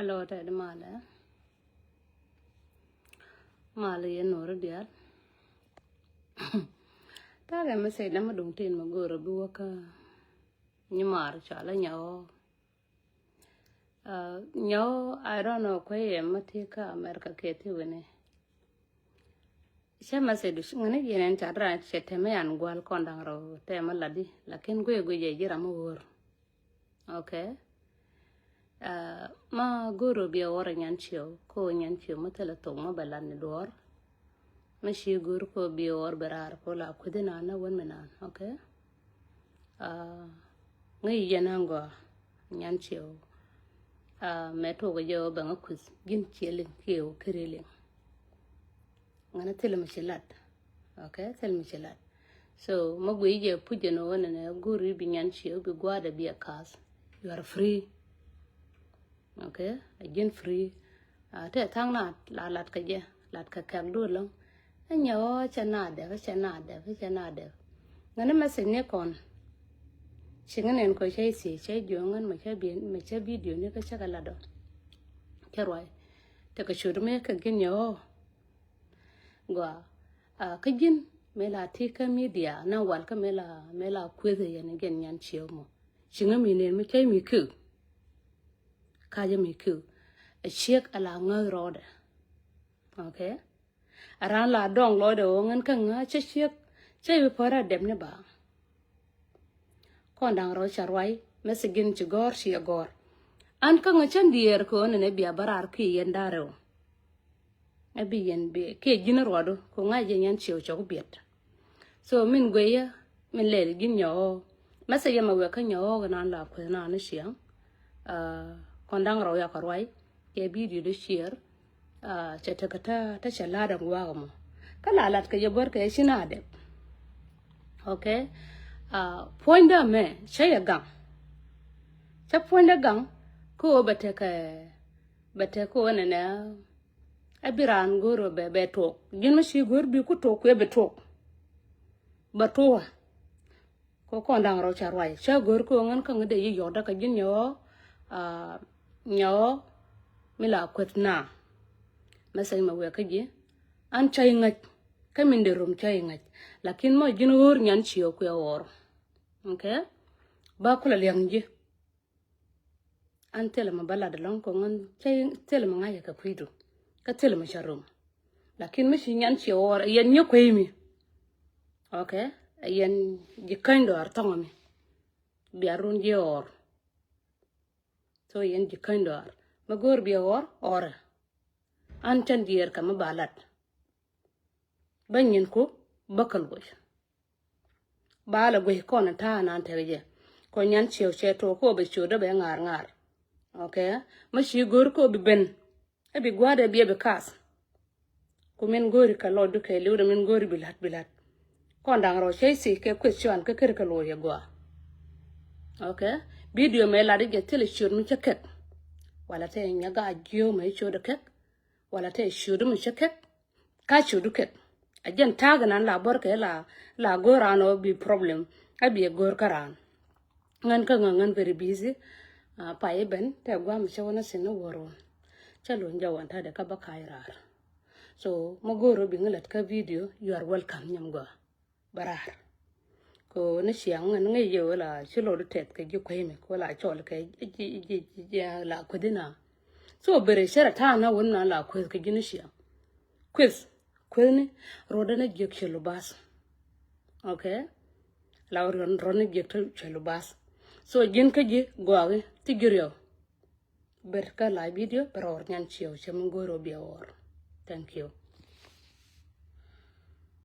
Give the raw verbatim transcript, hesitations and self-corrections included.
Hello, tɛt malɛ. Malɛ yɛ nor dial. Takɛ message dama duŋ tin ma goro bi waka. Nyi mar cala nyao. Uh, nyao, I don't know kwe yɛ ma ti ka America kɛ ti wini. Cɛ message du ŋani yɛn en cat ran cɛ tɛmɛ an gual kɔn daŋ rɔ tɛmɛ ladi, lakin gwe gwe jɛ jiram wor. Okay. Uh, ma goro bi a wor a nyan ciyo, ko nyan ciyo ma tɛlɛ thok ma bɛ lat ni duɔr. Ma ci goro ko bi a wor bɛ rar ko la kudhi na na wen mi nan, okay? Uh, ngi yɛn an gɔ nyan ciyo. Uh, mɛ tok jɛ o bɛ ŋa kuth gin ciɛ liŋ kiɛ o kiri liŋ. Ŋana thil mi ci lat. Okay, thil mi ci lat. So ma gui jɛ puc jɛ ni wä nɛnɛ guri bi nyan ci wä bi guadɛ bi a kath. You are free. Okay, a jin free. A te thaŋ na la lat kɛ jɛ, lat kɛ kɛk duɔl lɔŋ. A nyɛ wä cɛ na dɛp, cɛ na dɛp, cɛ na dɛp. Ŋana message ni kɔn. Ci ŋa nɛn kɔ cɛ isi cɛ jiɔ ŋan ma cɛ bi ma cɛ video ni kä cɛ kɛ lat dɔ. Cɛ ruay. Te kɛ cut mi kɛ gin nyɛ wä. Gua, a, kä ji̱n mëë la ti kä media na wal kä mëë la, mëë la kueth yɛn gɛn nyan ciek mɔ. Ci ŋä mi nen mi cäy mi kiu. Kacä mi kiu. A ciek a la ŋäth rɔɔdɛ. Okay. A ran la dɔŋ lɔɔdɛ wä ŋän kä ŋä cä ciek cä bi pär a dɛp ni ba. Kɔn daŋ rɔ ca ruay mɛ si gin ci gɔr ci a gɔr. An kä ŋä cän diɛɛr kɛ wä nɛnɛ bia bä raar kui̱ yɛn da̱rɛ wä. Ɛ bi yɛn bi kiɛ ji̱n ruɔdu ku ŋa̱c yɛ nyɛn ciɛw cɔk biɛt. So min gueyä min lɛl ji̱n nyɔɔ. Message yɛ mɛ wek kä nyɔɔ kɛ nan la kueth nan ni ciɛŋ. Kɔn da̱ŋ rɔw yakɔ ruay kɛ video di share. Cɛ tekɛ tä tä cɛ la̱t ɛn gua̱a̱k ɛmɔ kä la lat kɛ yɛ bär kɛ ci na dɛp. Okay. Puɔ̱nydä mɛ cä yɛ gaŋ. Cä puɔ̱nydä gaŋ kä ɣöö bɛ tekɛ bɛ tekɛ ɣöö nɛnɛ. Ɛ bi raan go̱o̱r bɛ bɛ tuɔk ji̱n mi ci go̱o̱r bi ku tuɔk kuɛ bɛ tuɔk. Bɛ tuɔk. Kɔ kɔn da̱ŋ rɔ ca ruay ca go̱o̱r kɛ ɣöö ŋän kä ŋädɛ yi yɔɔk däkä ji̱n nyɔɔ. Nyɔɔ mi la kueth na. Message mɛ wek kä ji̱ an ca yi ŋäc. Kä min de rom ca yi ŋäc. Lakin mɔ ji̱n ɣöör nyan ci ɣä kuɛ ɣɔr. Okay. Ba kulɛ liɛŋ ji̱. An thilɛ mi bä lat ɛlɔ̱ŋ kɔŋ an thilɛ mi ŋa̱cä kɛ kui̱du kä thilɛ mi cä rom. Lakin mi ci nyan ciɛ ɣɔr ɛ yɛn nyɛ kuey mi. Okay. Ɛ yɛn ji̱ käny dɔaar thɔŋ mi bia run jiɛ ɣɔr. So yɛn ji̱ käny dɔaar mi go̱o̱r biɛ ɣɔr ɣɔrɛ. An cän diɛɛr kɛ mi ba lat. Bä nyin ku bä käl guc. Ba lɛ guic kɔn ta̱a̱ nan tek jɛ. Kɔ nyan ciɛw cɛ tok kɔ bɛ ciötdä bɛ ŋa̱r ŋa̱r. Okay. Mä ci go̱o̱r kɔ bi ben. Ɛ bi gua̱a̱dɛ bi ɛ bi kath. Ku min go̱o̱ri kɛ lɔcdu kɛ liwdɛ min go̱o̱ri bi la̱t bi la̱t. Kɔn da̱ŋ rɔ cɛ ithi kɛ kueth cuan kä keri kɛ lo̱c ɛ gɔaa. Okay. Video mɛ lat i̱ jɛ thilɛ ciöt mi cä kɛk. Wala tɛ nyɛ gaa jiöö mɛ i̱ ciötdɛ kɛk. Wala tɛ ciötdu mi cä kɛk. Ka ciötdu kɛk a jɛn ta̱a̱ kɛ nan la bɔr kɛ la la go̱o̱r raan ɔ bi problem a bi ɛ go̱o̱r kä raan. Ŋän kä ŋä ŋän very busy. Pay i̱ ben tɛ guam cä wä na thin ni wä ruɔ̱n. Cä luny jɛ wan ta̱dɛ kä bä ka̱c raar. So mä go̱o̱r ɔ bi ŋä lät kä video you are welcome nyam gɔaa. Bä raar. Ko ni ciaŋ ŋän ŋäc jɛ wä la ci lɔt tɛth kɛ ji̱ kueymɛ ko la cɔl kɛ ji̱ ji̱ ji̱ la kuethi na. So bere cɛ rɛ ta̱a̱ na wä na la kueth kɛ ji̱ ni ciaŋ. Kueth kueth ni ruɔdɛ ni jiäk cɛ lubath. Okay. La ruɔn ruɔn ni jiäk cɛ lubath. So ji̱n kä ji̱ gɔaaki ti ji̱ riɛw. Ber kä la video bɛ rɔɔr nyan ciɛw cɛ mi go̱o̱r ɔ biɛ ɣɔr. Thank you.